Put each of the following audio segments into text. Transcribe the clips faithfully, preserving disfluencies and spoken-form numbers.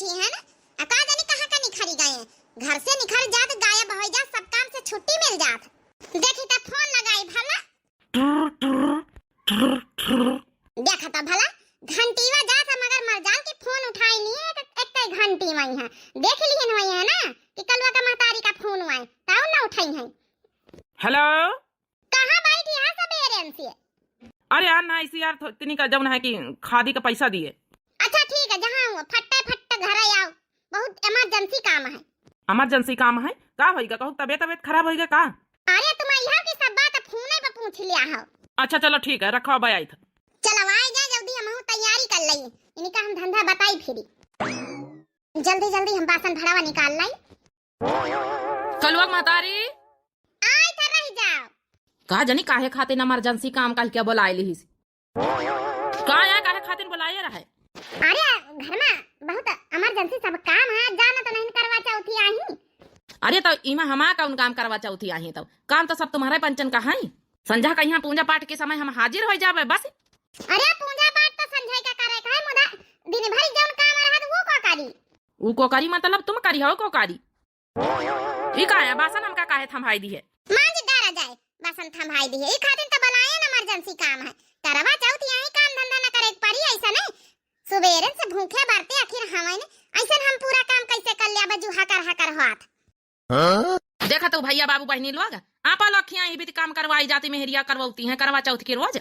है ना? आ का जानी कहाँ का निखरी गए हैं। घर से निखर जात, गायब होइ जात, सब काम से छुट्टी मिल जात। देखी त फोन लगाई भला। देखा त भला, घंटीवा जात है मगर मरजाल के फोन उठाई नहीं है, एक, एक घंटी वही है। देख लिहन वही है ना कि कलुआ का महतारी का फोन आए, तब न उठाई है। हेलो। कहाँ बैठी है सबेरे से? अरे यार, ना इसी यार, थो-, इतनी का जौन है कि खादी का पैसा दिए। अच्छा ठीक है, जहाँ हुआ फट्टे फट्टे घर आओ, बहुत इमरजेंसी काम है। इमरजेंसी काम है? का होइगा? कहूँ तबियत, तबियत खराब होइगा का? अरे तुम यहाँ की सब बात फोने पे पूछ लिया हो। अच्छा चलो ठीक है, रखो, अब आई था। चलो आई जा जल्दी, हम तैयारी कर लई, इनका हम धंधा बताई फिरी। जल्दी जल्दी हम बासन भड़ावा निकाल लाई। कलुआ महतारी। आई त रह जाओ। का जानी काहे खातिर इमरजेंसी काम कह के बुलाए लिहिस। का या काहे खातिर बुलाए रहे? अरे घर में बहुत इमरजेंसी सब काम है, जाना तो नहीं करवा चौथी आई। अरे तो इमा हमा कौन काम करवा चौथी आई? तो काम तो सब तुम्हारे पंचन का है। संझा का यहाँ पूजा पाठ के समय हम हाजिर हो जावे बस। अरे पूजा पाठ तो संझा का करे का है, मुदा दिन भर जौन काम रहत वो का करी? ऊ को करी मतलब तुम करी हो को करी? ई का है, बासन हमका काहे थम्हाई दी है? मांज डारा जाए, बासन थम्हाई दी है। ई खातिर तो बनाए न इमरजेंसी काम है। करवा चौथ यही काम धंधा न करे के परी, ऐसा नहीं। सुबेरे से भूखे बरते आखिर हमें न, ऐसन हम पूरा काम कैसे कर लिया बजू हकर हकर हाथ। हाँ? देखा तो भैया बाबू बहनी लोग, आपा लोग खिया ही भी काम करवाई जाती, मेहरिया करवाती हैं करवा चौथ के रोज।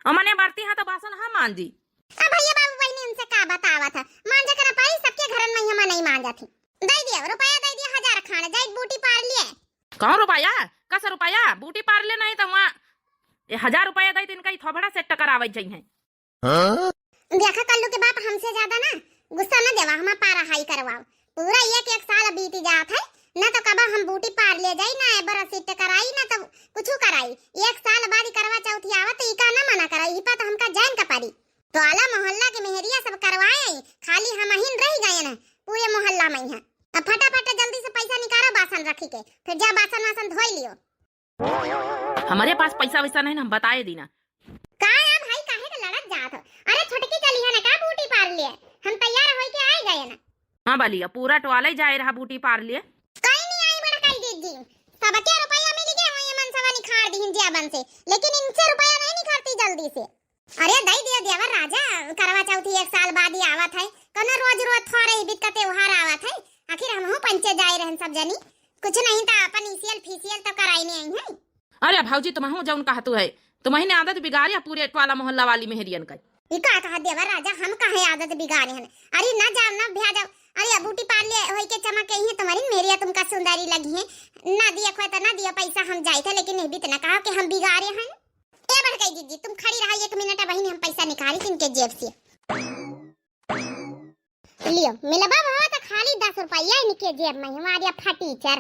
और मने बरती हैं तो बासन हम मांजी। अब भैया बाबू बहनी उनसे का बतावत है, मांजे कर पाई सबके घरन में हम नहीं मांजत ही। दे दिया रुपया, दे दिया हजार खान, जाई बूटी पार लिए। कहो रुपया, कस रुपया, बूटी पार ले नहीं तो वहाँ ए हजार रुपया दे इनका ही थोबड़ा सेट करावे जाई हैं। हाँ? देखा कल्लू के बाप, हमसे ज्यादा ना गुस्सा न देवा, हमा पारा हाई करवाओ। पूरा एक एक साल बीती जात है, न तो कबा हम बूटी पार ले जाई, ना एबर सेट कराई, ना तो कुछ कराई। एक साल बाद ही करवा चौथ आवत, तो इका ना मना करा, ई पर तो हमका जैन का परी। तो आला मोहल्ला के मेहरिया सब करवाए, खाली हम ही रह गए न पूरे मोहल्ला में है। अब फटाफट जल्दी से पैसा निकालो बासन रखी के, फिर जा बासन वासन धोई लियो। हमरे पास पैसा वैसा नहीं ना, हम बताए दी ना। का या भाई, काहे के लड़त जात हो? अरे छोटकी चली है ना का बूटी पार लिए? हम तैयार होई के आए गए ना। हाँ बलिया, पूरा टोला ही जाए रहा बूटी पार लिए। कहीं नहीं आई बड़ा कई दीदी, सबके रुपया मिल गया, वही मन सवा निखार दीन जियाबन से, लेकिन इनसे रुपया नहीं निखारती जल्दी से। अरे दई दियो देवर राजा, करवा चौथी एक साल बाद ही आवत है, कौनो रोज रोज थोड़े ही बित का त्योहार आवत है, आखिर हमहू पंचे जाए रहन सब जनी, कुछ नहीं तो अपन इसियल फीसियल तो कराई नहीं आई है। अरे भौजी, तुमहू जौन कहतू है, तुमही ने आदत बिगाड़ी है पूरे टोला मोहल्ला वाली मेहरियन का। ई का कहा देवर राजा, हम काहे आदत बिगाड़े हन? अरे ना जाओ ना भ्या जाओ, अरे बूटी पार ले होई के चमक के ही तुम्हारी मेहरिया तुमका सुंदरी लगी है, ना दिया खोए तो ना दिया पैसा हम जाए थे, लेकिन ये भी तो ना कहा कि हम बिगाड़े हन। ए बड़काई दीदी, तुम खड़ी रहा एक मिनट, बहिनी हम पैसा निकाली इनके जेब से। लियो, मिलबा भवा तो खाली दस रुपया इनके जेब में, हमारे फटीचर।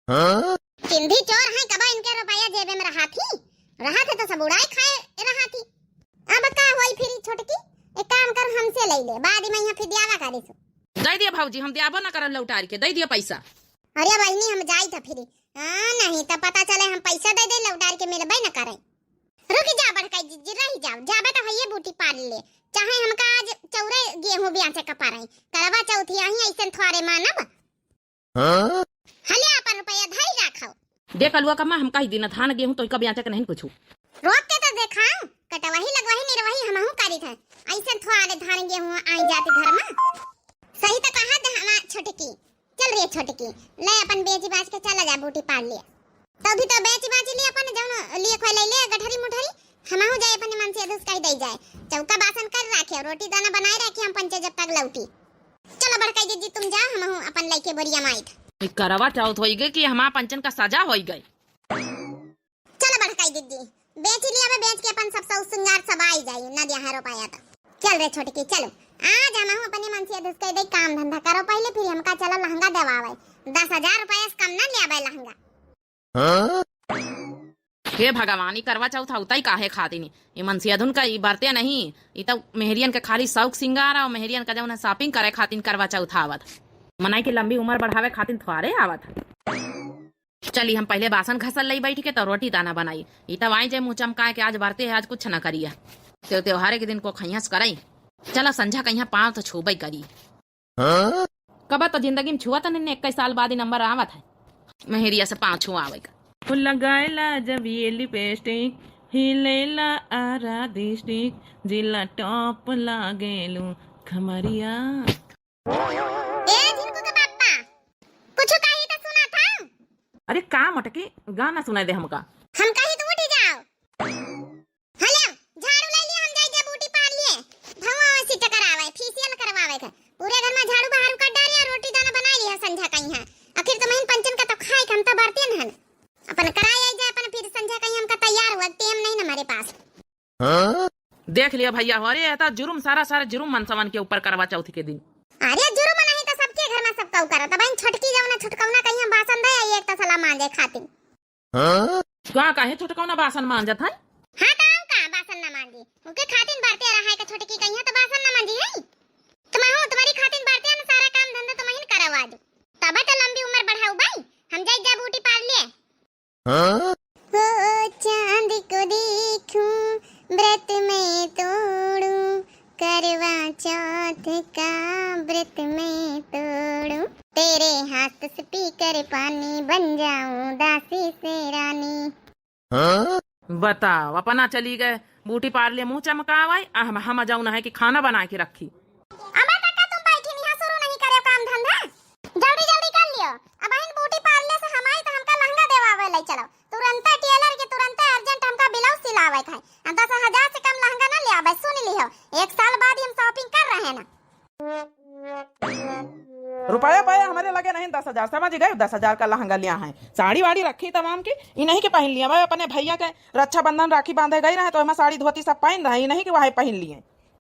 हाँ? सिंधी चोर हैं, कबा इनके रुपया जेबे में रहा थी, रहा थे तो सब उड़ाए खाए रहा थी। अब का होई फिर छोटकी, एक काम कर हमसे ले ले, बाद में यहाँ फिर दियावा करे सो। दे दिया भौजी, हम दियाबो ना करब लौटार के, दे दिया पैसा। अरे बहिनी हम जाई था फिर, हाँ, नहीं तो पता चले हम पैसा दे दे लौटार के मिलबे न करे। रुक जा बड़काई जिज्जी, रह जाओ, जाबे तो हइये बूटी पार ले, चाहे हमका आज चौरे गेहूं बियाचे का पारे, करवा चौथी आई ऐसन थोड़े मानब। हाँ? हले अपन रुपया धई राखो। देख अलुआ कम्मा, हम कही दिन धान गेहूं तो कब बियाचे के नहीं कुछ। रोक के तो देखा, कटवही लगवही निरवही हमहू करी थे, ऐसन थोड़े धान गेहूं आई जाते घर में। सही तो कहा दे हमार छोटकी। चल रे छोटकी, ले अपन बेची बाच के चला जा बूटी पार लिए। तो भी तो बेची बाच लिए अपन जौन लिए खोए ले ले गठरी मुठरी, हमहू जाए अपने मन से अधुस कह दे जाए। चौका बासन कर राखे, रोटी दाना बनाए राखे, हम पंचे जब तक लौटी। चलो बड़काई दीदी तुम जा, हमहू अपन लइके बोरिया माइत। ई करवा चौथ होई गए कि हमार पंचन का सजा होई गए। चलो बड़काई दीदी, बेच लिया बे, बेच के अपन सब सौ सिंगार सब आई जाई, ना दिया है रुपया तो। चल रे छोटकी, चलो। आज हमहू अपने मन से अधुस कह दे, काम धंधा करो पहले, फिर हमका चलो लहंगा देवावे। दस हजार रुपया से कम ना ले आवे लहंगा। हाँ? हे भगवान, ई करवा चौथ होता ही काहे खातिर नहीं? ई मनसियाधुन का ई बरते नहीं, ई तो मेहरियन के खाली शौक सिंगार और मेहरियन का जौन shopping करे खातिर करवा चौथ आवत। मनई की लंबी उम्र बढ़ावे खातिर थोड़े आवत। चली, हम पहले बासन घसल लई बैठ के, तो रोटी दाना बनाई। ई तब आई जे मुँह चमकाए के आज बरते है, आज कुछ न करिए। त्योहारे के दिन को खैहस करई। चला, संझा कहिया पाँव तो छूबई करी। कबा तो जिंदगी में छुआ तो नहीं, इक्कीस साल बाद ही नंबर आवत है। मेहरिया से पाँव छुआवे का। ओ लगाएला जब ये लिपस्टिक, हिलेला आरा डिस्ट्रिक्ट, जिला टॉप लागेलू खमरिया। ए झिनकू के पापा, कुछ कही तो सुना था। अरे का मोटकी, गाना सुनाई दे हमका। हम कही तो उठी जाओ। हेलो, झाड़ू ले लिया, हम जाई जा ब्यूटी पार्लर। भौंवा वैसी टकरावे, फेशियल करवावे के। पूरे घर में झाड़ू बहारू कर डाले और रोटी दाना बनाई लिया संझा कहीं है। आखिर तुम्हें पंचन का तो खाए के हम तो बरते न हन। अपन कराए आई जा, अपन फिर संझा कहीं हमका तैयार हुआ, टेम नहीं न हमारे पास। देख लिया भैया हो, अरे ये तो जुर्म, सारा सारा जुर्म मनसवन के ऊपर करवा चौथ के दिन। अरे जुर्म नहीं तो सबके घर में सबका करत। अब इन छोटकी जौना छोटकौना कहीं हम बासन दे आई एक तसला मांजे खातिर। का काहे छोटकौना बासन मांजत है? हाँ, तो हम का बासन ना मांजी? उनके खातिन बरते रहा है कि छोटकी कहिया तो बासन ना मांजी है। तुम हो, तुम्हारी खातिन बरते ना, सारा काम धंधा तुम ही करवा दी। तब तो लंबी उम्र बढ़ाऊ भाई, हम जाई जा ब्यूटी पार्लर। ओ चांद को देखूं, व्रत मैं तोड़ूं, करवा चौथ का व्रत मैं तोड़ूं, तेरे हाथ से पीकर पानी बन जाऊं दासी से रानी। बताओ, अपना चली गए ब्यूटी पार्लर मुंह चमकावे, आ हम, हम जाऊं ना है कि खाना बना के रखी। अबे तक तुम बैठी नहीं, शुरू नहीं करे काम धंधा, जल्दी जल्दी कर लियो। अब इन ब्यूटी पार्लर से हम आई तो हमका लहंगा देवावे ले चलो, तुरंते टेलर के तुरंते अर्जेंट हमका ब्लाउज सिलावे के है। आ दस हजार से कम लहंगा ना ले आवे, सुन लिहो, एक साल बाद ही हम शॉपिंग कर रहे हैं ना। रुपया पाया हमारे लगे नहीं दस हजार, समझ गए? दस हजार का लहंगा लिया है, साड़ी वाड़ी रखी तमाम की, ई नहीं के पहन लिया। मैं अपने भैया के रक्षाबंधन राखी बांधे गई रहे तो हम साड़ी धोती सब पहन रहे, ई नहीं कि वही पहन लिए।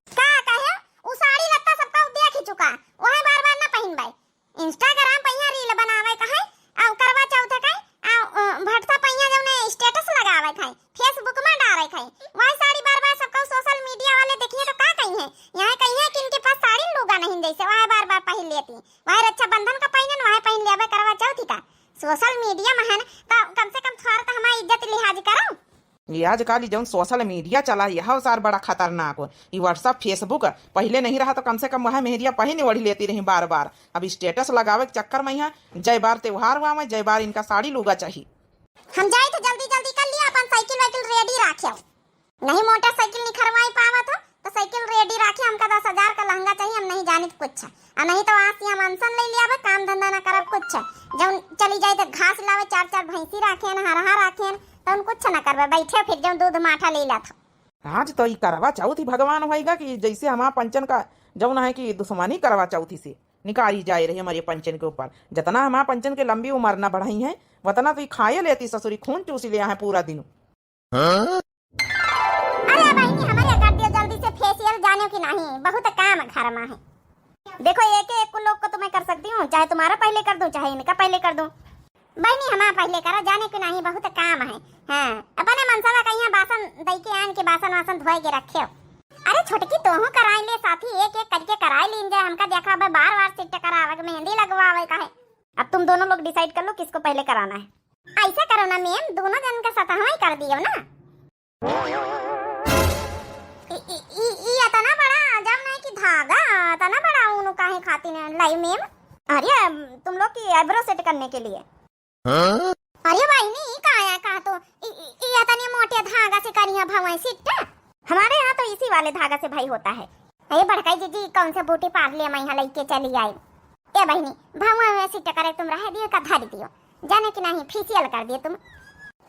का कहे? उ साड़ी लत्ता सबका उ देख ही चुका, वही बार बार ना पहनबे। Instagram पे यहाँ reel बनावे का है, आ करवा चौथ का, आ, अ, WhatsApp पे यहाँ जौने status लगावे का है, Facebook में डाले का है, वही साड़ी बार बार सबका social media वाले देखिए तो का कही है, यहाँ कही है कि इनके पास साड़ी लूगा नहीं जैसे वही बार बार पहन लेती, वही रक्षाबंधन का पहनन वही पहन लेवे करवा चौथ का। Social media में है तो कम से कम थोड़ा तो हमारी इज्जत लिहाज करो। ये आजकल ई जौन social media चला, यह सार बड़ा खतरनाक हो। ई WhatsApp, Facebook पहिले नहीं रहा तो कम से कम वह मेहरिया पहिने ओढ़ी लेती रही बार बार। अब status लगावे के चक्कर में यहाँ जय बार त्योहार हुआ में जय बार इनका साड़ी लूगा चाहिए। हम जाई तो जल्दी जल्दी कर लिया, अपन साइकिल वाइकिल ready राखे। नहीं मोटरसाइकिल निखरवाई पावत हो तो साइकिल ready राखे, हमका दस हजार का लहंगा चाहिए, हम नहीं जानित कुछ। आ नहीं तो आज से हम अनशन ले लिया, काम धंधा ना करब कुछ। जौन चली जाए तो घास लावे, चार चार भैंसी राखेन, हरहा राखेन, तो उन कुछ ना करबे, बैठे फिर जौन दूध माठा ले लात। आज तो ई करवा चौथ ही भगवान होएगा कि जैसे हमार पंचन का जौन है कि दुश्मनी करवा चौथी से निकारी जाए रही हमारे पंचन के ऊपर। जितना हमार पंचन के लंबी उम्र ना बढ़ाई है, उतना तो ई खाए लेती ससुरी, खून चूसी ले है पूरा दिन। अरे बहिनी, हमारे कर दियो जल्दी से फेशियल, जाने की नहीं, बहुत काम घर में है। देखो, एक एक लोग को तो मैं कर सकती हूँ, चाहे तुम्हारा पहले कर दूँ, चाहे इनका पहले कर दूँ। बहिनी, हमारा पहले करा, जाने की नहीं, बहुत काम है। हाँ, अपने मनसवा का यहाँ बासन दई के आन के बासन वासन धोए के रखे हो। अरे छोटकी, तोहू कराई ले साथी, एक एक करके कराई लीन जाए। हमका देखा, अब बार बार सिट करावे के, मेहंदी लगवावे का है। अब तुम दोनों लोग decide कर लो किसको पहले कराना है। ऐसा करो ना मैम, दोनों जन का सतहवा ही कर दियो ना। ई, ई, ई, ई इतना बड़ा जब नहीं कि धागा, इतना बड़ा ऊन काहे खातिर लाई मैम? अरे, तुम लोग की eyebrow set करने के लिए। अरे बहिनी, ई का है, का तो ई, ई, ई इतने मोटे धागा से करिया भवाई set? हमारे यहाँ तो इसी वाले धागा से भाई होता है। अरे बड़काई जीजी, कौन से ब्यूटी पार्लर में यहाँ लेके चली आई? ए बहिनी, भवा वैसी टकरे तुम रह दियो का धर दियो, जाने कि नहीं फेशियल कर दियो तुम।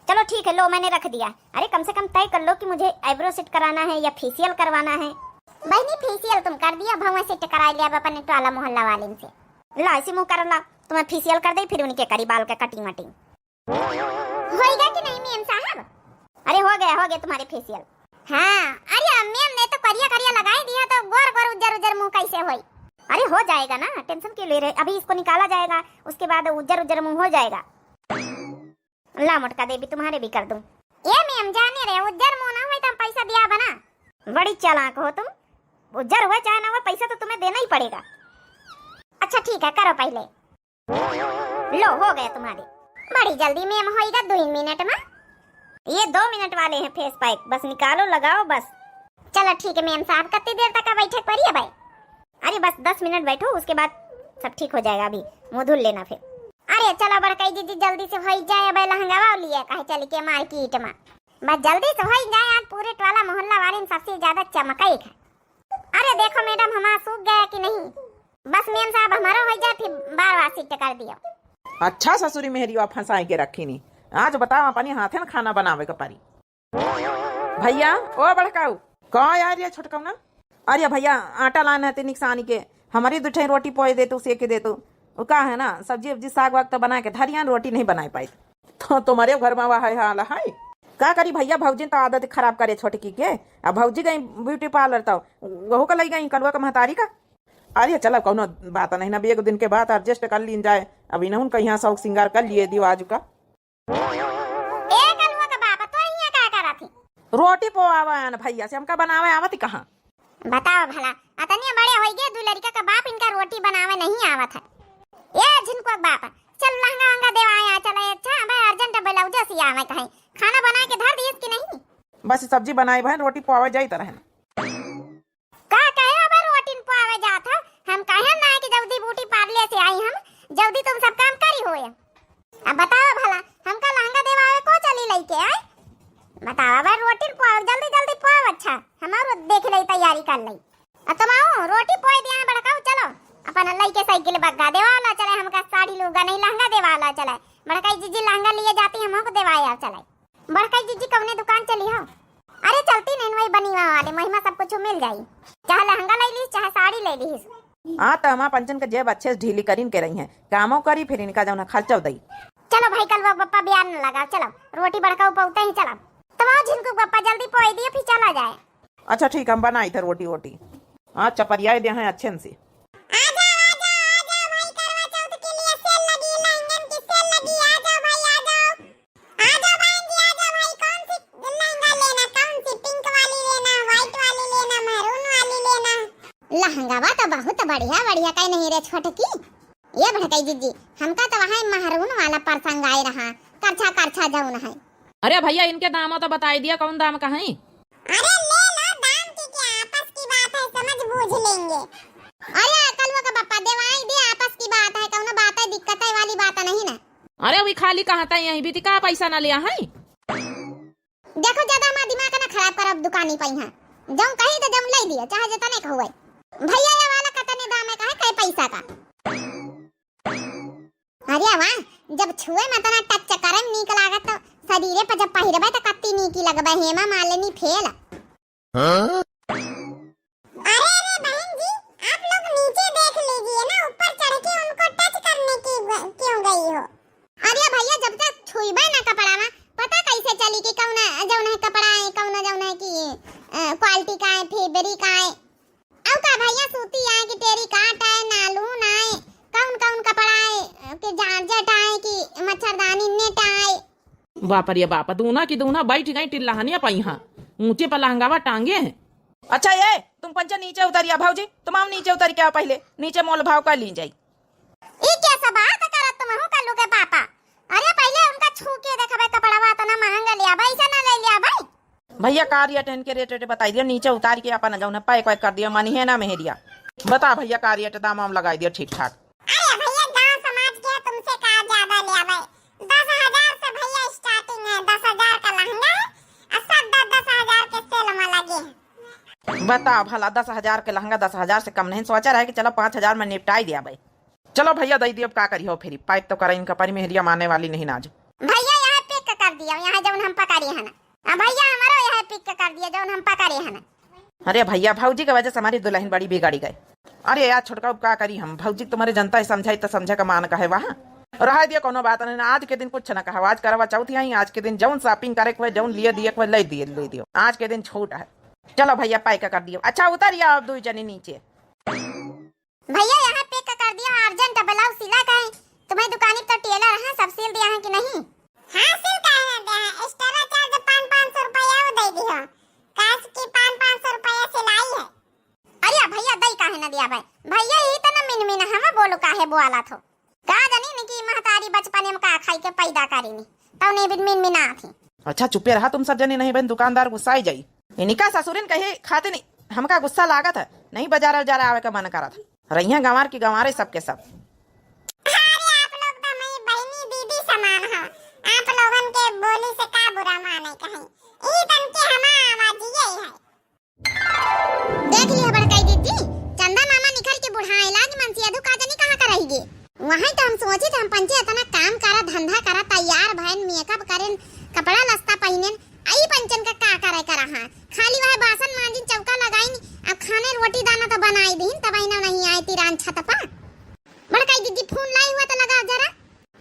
चलो ठीक है, लो मैंने रख दिया। अरे कम से कम तय कर लो कि मुझे eyebrow set कराना है या फेशियल करवाना है। बहिनी फेशियल तुम कर दियो, भवा set करा लिया अपने टोला मोहल्ला वाले से। ला इसी मुँह कर ला, तुम्हें फेशियल कर दे, फिर उनके करी बाल का कटिंग वटिंग। होइगा कि नहीं मेम साहब? अरे हो गया, हो गया तुम्हारे फेशियल। हाँ, अरे मेम ने तो करिया करिया लगाई दिया, तो गोर गोर उज्जर उज्जर मुँह कैसे होई? अरे हो जाएगा ना, टेंशन क्यों ले रहे, अभी इसको निकाला जाएगा, उसके बाद उज्जर उज्जर मुँह हो जाएगा। ला मोटका देवी, तुम्हारे भी कर दूँ। ए मेम जाने रहे, उज्जर मुँह ना होई तो हम पैसा दिया बना। बड़ी चालाक हो तुम, उज्जर हुआ चाहे ना हुआ, पैसा तो तुम्हें देना ही पड़ेगा। अच्छा ठीक है, करो पहले। लो, हो गया तुम्हारे। बड़ी जल्दी मेम होइगा, दो ही मिनट में। ये दो मिनट वाले हैं फेस पैक, बस निकालो, लगाओ बस। चलो ठीक है मेम साहब, कितनी देर तक बैठे के पड़ी है भाई? अरे बस दस मिनट बैठो, उसके बाद सब ठीक हो जाएगा, अभी मुँह धुल लेना फिर। अरे चलो बड़कई जिज्जी, जल्दी से होई जाए, अब लहंगावा लिए काहे चली के मार्केट में। बस जल्दी से होई जाए, आज पूरे टोला मोहल्ला वाले में सबसे ज्यादा चमकई है। अरे देखो मैडम, हमारा सूख गया कि नहीं? बस मेम साहब, हमारा होई जाए, फिर बार बार सेट कर दियो। अच्छा ससुरी मेहरिया फंसाई के रखी नी। आज बताओ, अपने हाथे न खाना बनावे के परी। भैया, ओ बड़काऊ, का यार ये छोटकाऊ ना? अरे भैया, आटा लान है ते निकसानी के, हमारी दो ठे रोटी पोए दे तू, सेके दे तू। वो का है ना, सब्जी उब्जी, साग वाग तो बना के धरियान, रोटी नहीं बनाए पाई। तो तुम्हारे घर में वह हाल है। का करी भैया, भौजी तो आदत खराब करे छोटकी के। अब भौजी गई ब्यूटी पार्लर, तो वहू का लई गई कलुआ का महतारी का। अरे चलो, कौनो बात नहीं ना, अब एक दिन के बाद एडजस्ट कर लीन जाए। अब इन्हों का यहाँ शौक श्रृंगार कर लिए दियो आज का। ए कलुआ का बाप, तो यहाँ का करत ही? रोटी पोआवा न भैया से, हमका बनावे आवत ही कहाँ? बताओ भला, अतनिया बड़े होई गए, दू लड़का का बाप इनका रोटी बनावे नहीं आवत है। ए झिनकुआ का बाप, चल लहंगा वहंगा देवाए आ चले। अच्छा, अबे अर्जेंट ब्लाउज सियावे कहे, खाना बना के धर दिए कि नहीं? बस सब्जी बनाए बहन, रोटी पोआवे जाई तरह। का कहे अबे रोटी न पोआवे जात हो? हम कहे ना कि जल्दी ब्यूटी पार्लर से आई हम, जल्दी तुम सब काम करी होए। अब बताओ भला, हमका लहंगा देवावे को चली लइके आए? बताओ, अब रोटी पोआओ, जल्दी जल्दी पोआओ। अच्छा, हमारो देख लई, तैयारी कर लई। अब तुम आओ, रोटी पोए दिया बड़काऊ, चलो। अपन लइके साइकिल बग्गा देवाला चले, हमका साड़ी लूगा नहीं, लहंगा देवाला चले। बड़काई जिज्जी लहंगा लिए जाती, हमको देवाए आओ चले। बड़काई जिज्जी कौने दुकान चली हो? अरे चलती नहीं, वही बनीवा वाले महिमा सब कुछ मिल जाई, चाहे लहंगा ले लीस, चाहे साड़ी ले लीस। हाँ, तो हमार पंचन के जेब अच्छे से ढीली करीन के रही है, कामो करी, फिर इनका जौन है खर्चो दई। चलो भाई, कलुआ बप्पा बियान न लगा, चलो रोटी बड़काऊ पौते ही चलो। तब आओ झिनकू बप्पा, जल्दी पोई दियो, फिर चला जाए। अच्छा ठीक, हम बनाई थे रोटी वोटी। हाँ, चपरियाए दे हैं अच्छे से। आ जाओ, आ जाओ, आ जाओ भाई, करवा चौथ के लिए सेल लगी, लहंगन की सेल लगी, आ जाओ भाई, आ जाओ। आ जाओ बहन जी, आ जाओ भाई, कौन सी लहंगा लेना, कौन सी पिंक वाली लेना, व्हाइट वाली लेना, मैरून वाली लेना? लहंगावा तो बहुत बढ़िया बढ़िया, कहीं नहीं रे छोटकी। ये बड़कई जिज्जी, हमका तो वहाँ महरून वाला पसंद आए रहा, करछा करछा जौन है। अरे भैया, इनके दामो तो बताई दिया, कौन दाम का है? अरे ले लो, दाम की क्या, आपस की बात है, समझ बूझ लेंगे। अरे कलुआ का बप्पा, देवाई दे, आपस की बात है, कौनो बात है, दिक्कत है वाली बात नहीं ना। अरे वी खाली कहाँ था, यहीं भी थी, का पैसा ना लिया है? देखो, ज्यादा हमारा दिमाग ना खराब करब, दुकानी पे यहाँ जौन कही तो जौन ले दिया, चाहे जितने का हुए। भैया, ये वाला कतने दाम है, कहे, कहे पैसा का? अरे वाह, जब छुए में तना टच करे में नीक लागत, तो शरीरे पर जब पहिरबे तो कत्ती नीकी लगबे, हेमा मालिनी फेल। हाँ? अरे, अरे बहन जी, आप लोग नीचे देख लीजिए ना, ऊपर चढ़ के उनको टच करने की ग-, क्यों गई हो? अरे भैया, जब तक छुईबे ना कपड़ा में, पता कैसे चली कि कौन जौन है कपड़ा है, कौन जौन है कि, अ, क्वालिटी का है, फेब्रिक का है? अउ का भैया, सूती आए कि टेरिकॉट आए, नालून आए, कौन कौन कपड़ा आए, कि जारजेट आए, कि मच्छरदानी नेट आए? बाप रे बाप, दूना की दूना बैठ गई टिल्लाहनिया पइहाँ, ऊंचे पर लहंगावा टांगे हैं। अच्छा ये, तुम पंचे नीचे उतरिया भौजी, तुम आओ नीचे उतर के आओ पहले, नीचे मोल भाव कर ली जाई। ई कैसा बात करत तुम हो कल्लू के पापा? अरे पहले उनका छू के देखबे कपड़वा, इतना महंगा लिया भाई, ऐसा ना ले लिया भाई। भैया का रेट है इनके, रेट रेट बताई दिया, नीचे उतार के अपन जौन है पैक वैक कर दिया, मानी है ना मेहरिया। बता भैया का रेट दाम वाम लगाई दिया ठीक ठाक। अरे भैया गांव समाज के तुमसे का ज्यादा लिया भाई, दस हजार से भैया स्टार्टिंग है, दस हजार का लहंगा है और सब दस दस हजार के सेल में लगे हैं। बता भला, दस हजार के लहंगा दस हजार से कम नहीं, सोचा रहे कि चलो पाँच हजार में निपटाई दिया भाई। चलो भैया, दई दियो, अब का करी हो, फिर पैक तो करे इनका परी, मेहरिया माने वाली नहीं ना आज। भैया यहाँ पिक कर दियो, यहाँ जौन हम पकड़ी है ना। हाँ भैया, हमारो यहाँ पिक कर दियो, जौन हम पकड़ी है ना। अरे भैया, भौजी के वजह से हमारी दुल्हन बड़ी बिगड़ी गई। अरे यार छोटका, अब का करी हम, भौजी तुम्हारे जनता ही समझाई तो समझे का मान का है वहाँ। रहा दिया, कोनो बात नहीं ना, आज के दिन कुछ ना कहा, आज करवा चौथ आई, आज के दिन जौन शॉपिंग करे के, जौन लिए दिए के, ले दिए, ले दियो, आज के दिन छूट है। चलो भैया, पैक कर दियो। अच्छा उतरिया अब दो जने नीचे। भैया यहाँ पैक कर दिया, अर्जेंट ब्लाउज सिला का है। तुम्हारी दुकानी पर टेलर है, सब सिल दिया है कि नहीं? हाँ सिल का है, दे है, एक्स्ट्रा चार्ज पाँच पाँच सौ रुपया वो दे दियो, काश की पाँच पाँच सौ रुपया सिलाई है। अरे भैया दई काहे ना दिया भाई, भैया यही तो ना मिन मिन हमें बोलो काहे बोला थो। का जानी इनकी महतारी बचपने में का खाई के पैदा करेनी, तब नहीं बिन मिन मिन आती। अच्छा चुपे रहा तुम सब जने, नहीं बहन दुकानदार गुस्सा ही जाई। इनका ससुरिन कहे खाते नहीं, हमका गुस्सा लागत है, नहीं बाजार उजार आवे का मन करत है। रहिया गंवार की गंवारे सबके सब। अरे आप लोग तो हमारी बहिनी दीदी समान हो, आप लोगन के बोली से का बुरा माने कहीं, ई तन के हमार आवाज यही है। देख लिया बड़काई दीदी, चंदा मामा निकल के बुढ़ाए लागी, मनसी अधू का जनी कहाँ का रही गे। वहीं तो हम सोची थे, हम पंचे इतना काम करा, धंधा करा, तैयार भयन, मेकअप करेन, कपड़ा लस्ता पहिनेन, आई पंचन का का करे करा हाँ, खाली वह बासन मांजिन, चौका लगाइन, अब खाने रोटी दाना तो बनाई दीन, तब इन्हें नहीं आए तिरान छत पर। बड़काई दीदी फोन लाई हुआ तो लगा जरा।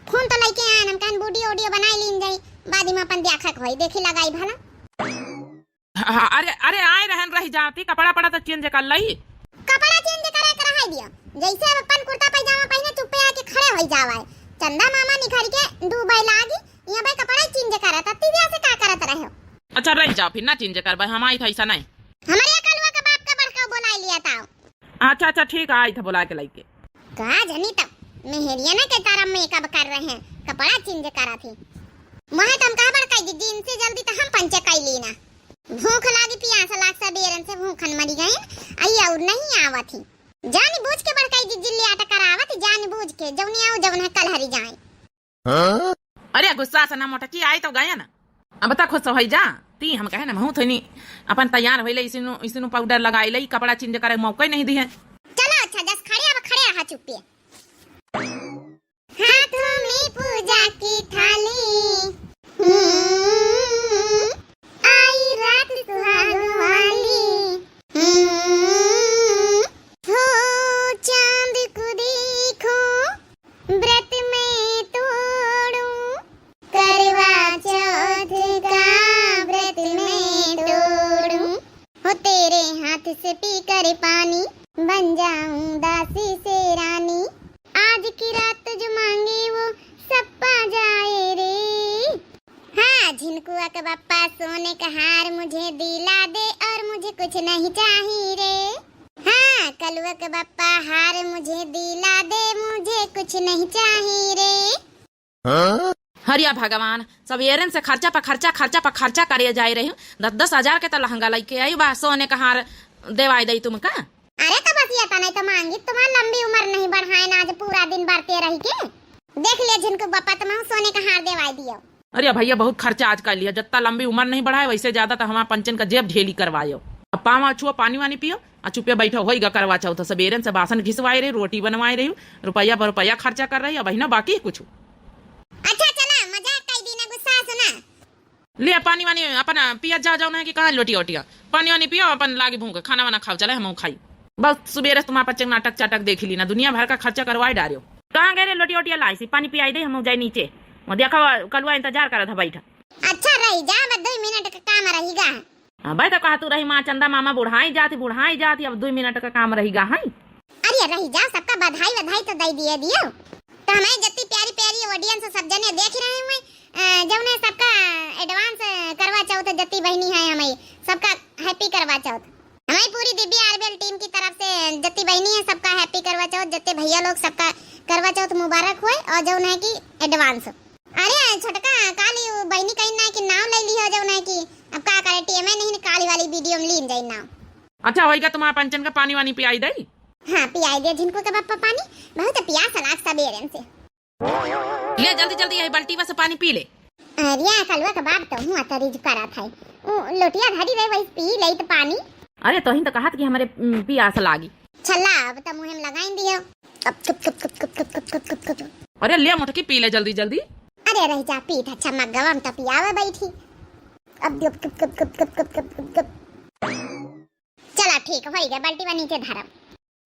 फोन तो लेके आन, हम कहन वीडियो ऑडियो बनाई लीन जाई, बाद में अपन देखा के होई, देखी लगाई भला। हाँ, अरे, अरे, आए रहन रह जाती, कपड़ा पड़ा तो चेंज कर लई। कपड़ा चेंज करे के रहाई दियो, जैसे अब अपन कुर्ता पैजामा पहिने चुप्पे आके खड़े होई जावा है। चंदा मामा निखर के डूबे लागी, यहाँ भाई कपड़ा चेंज करत, अति दिया से का करत रहे हो? अच्छा, रह जाओ फिर, ना चेंज करबे, हम आई था ऐसा नहीं। हमारे कलुआ के बाप का बड़का बोलाई लिया था। अच्छा, अच्छा, ठीक है, आई था बुला के लइके। का जनी तब मेहरिया ना के तरह मेकअप कर रहे हैं, कपड़ा चेंज करा थी। वह तो हम कहा बड़काई दीदी, इनसे जल्दी तो हम पंचे कई ली ना। भूख लागी, पियास लाग, सबेरन से भूखन मरी गए, आई और नहीं आवत ही। जानी बूझ के बड़काई दीदी ले आटा करावत, जानी बूझ के जौनी आओ जौन है कल हरी जाए। हाँ? अरे गुस्सा से ना मोटकी, आई तो गए ना। अब तक खुश होई जा, ती हम कहे ना महू थोनी अपन तैयार होई ले, इसनु, इसनु पाउडर लगाई ले, कपड़ा चेंज करे मौका ही नहीं दिए। चलो अच्छा, जस खड़े अब खड़े रहा चुप्पे। हाथों में पूजा की थाली, हम्म, आई रात सुहाग वाली, हम्म, हो चांद को देखो, व्रत मैं तोड़ूं, करवा चौथ का व्रत मैं तोड़ूं। हो तेरे हाथ से पीकर पानी, बन जाऊं दासी से रानी। आज की रात जो मांगे वो सब पा जाए रे। हाँ, झिनकुआ के बप्पा सोने का हार मुझे दिला दे और मुझे कुछ नहीं चाहिए रे। हाँ, कलुआ के बप्पा हार मुझे दिला दे, मुझे कुछ नहीं चाहिए रे। हाँ? हरिया भगवान, सबेरन से खर्चा पर खर्चा, खर्चा पर खर्चा करे जाए रही। दस दस हजार के तो लहंगा लइके आई बा, सोने का हार देवाई दई तुमका। अरे तो बस ये तने तो मांगी, तुम्हार लंबी उम्र नहीं बढ़ाए ना, आज पूरा दिन बरते रही के। देख लिया झिनकू बप्पा, तुम सोने का हार देवाई दियो। अरे भैया, बहुत खर्चा आज कर लिया, जितना लंबी उम्र नहीं बढ़ाए, वैसे ज्यादा तो हमार पंचन का जेब ढेली करवायो। अब पाँव छुआ, पानी वानी पियो, आ चुपे बैठो, होइगा करवा चौथ। सबेरन से बासन घिसवाए रही, रोटी बनवाए रही, रुपया पर रुपया खर्चा कर रही, अब ना बाकी कुछ। अच्छा चला, मजाक कई दी ना, गुस्सा से ना। ले पानी वानी अपन पिया जा, जाओ ना कि कहाँ लोटिया ओटिया, पानी वानी पियो, अपन लागी भूख, खाना वाना खाओ, चले हम खाई। बस सुबेरे से तुम्हार पंचन नाटक चाटक देखी ली ना, दुनिया भर का खर्चा करवाए डारियो। कहाँ गए रे लोटिया ओटिया लाई सी, पानी पियाई दे, हम जाए नीचे। वो देखो कलुआ इंतजार करत है बैठा। अच्छा रही जा, बस दो मिनट का काम रहीगा। हाँ, भाई तो कहा तू रही माँ चंदा मामा बुढ़ाई जाती, बुढ़ाई जाती, अब दो मिनट का काम रहीगा है। अरे रही जा, सबका बधाई वधाई तो दे दिए दियो। तो हमारे जत्ती प्यारी प्यारी audience सब जने देख रहे हुए, अ, जौने सबका advance करवा चौथ जत्ती बहिनी है हमारी, सबका happy करवा चौथ। हमारी पूरी दिव्या आरबीएल team की तरफ से जत्ती बहिनी है सबका happy करवा चौथ, जत्ते भैया लोग सबका करवा चौथ मुबारक हुए और जौन है कि advance। अरे छोटका, काली उ बहिनी कहीं ना कि नाम ले ली हो जौन है कि अब का करे, टीएमए नहीं काली वाली वीडियो में लीन जाई नाम। अच्छा होइगा, तुम्हार पंचन का पानी वानी पियाई दई। हाँ, पियाई दे झिनकू के बप्पा पानी, बहुत पियास लाग सबेरन से। ले जल्दी जल्दी यही बाल्टी बस पानी पी ले। अरे कलुआ के बाप तो हुआ तरीज करत है, उ लोटिया धरी रहे वही पी ले तो पानी। अरे तोहिन तो कहत कि हमरे, उम, पियास लागी। छल्ला अब तो मुँह में लगाइन दियो। अब चुप चुप चुप चुप चुप चुप चुप चुप चुप। अरे ले मोटकी पी ले जल्दी जल्दी। अरे रह जा पीत अच्छा मग्गवा में तो पियावे बैठी। अब दियो चुप चुप चुप चुप चुप चुप चुप चुप। चला ठीक होइगा, बाल्टी बा नीचे धरब।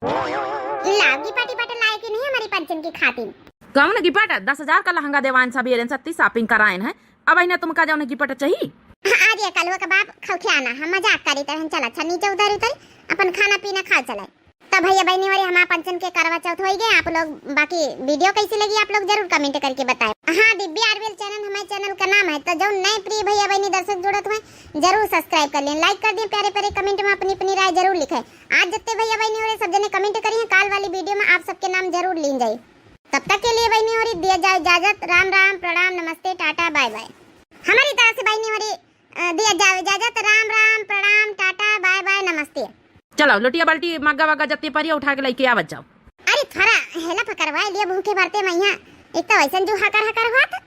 लाओ गिफ्ट टिफ्ट लाए कि नहीं हमारी पंचन की खातिर? कौन गिफ्ट? दस हजार का लहंगा देवाइन सब ये रेन सत्ती shopping कराइन है, अब इन्हें तुमका जौन गिफ्ट चाहिए? हाँ, आ दिया कलुआ का बाप खौखे आना, हम मजाक करी तरह चला अच्छा नीचे उधर उधर अपन खाना पीना खाओ चले। तो भैया बहनी वाली हमारे पंचन के करवा चौथ होई गए। आप लोग बाकी वीडियो कैसी लगी आप लोग जरूर comment करके बताएं। हाँ, दिव्या आरबीएल channel हमारे channel का नाम है, तो जो नए प्रिय भैया बहनी दर्शक जुड़त हुए जरूर subscribe कर लें, like कर दें, प्यारे प्यारे comment में अपनी अपनी राय जरूर लिखें। आज जितने भैया बहनी हो रहे सब जने comment करिए, काल वाली वीडियो में आप सबके नाम जरूर लीन जाए। तब तक के लिए बहनी हो रही दिया जाए इजाजत, राम राम, प्रणाम, नमस्ते, टाटा, बाय बाय। हमारी तरफ से बहनी हो रही, अ, दिया जाए इजाजत, राम राम, प्रणाम, टाटा, बाय बाय, नमस्ते। चलो लोटिया बाल्टी मग्गा वग्गा जत्ती परिया उठा के लेके आवत जाओ। थोड़ा हेला पकड़वाए लिया भूखे मरते मैया, एक तो वैसन जो हकर हकर होत।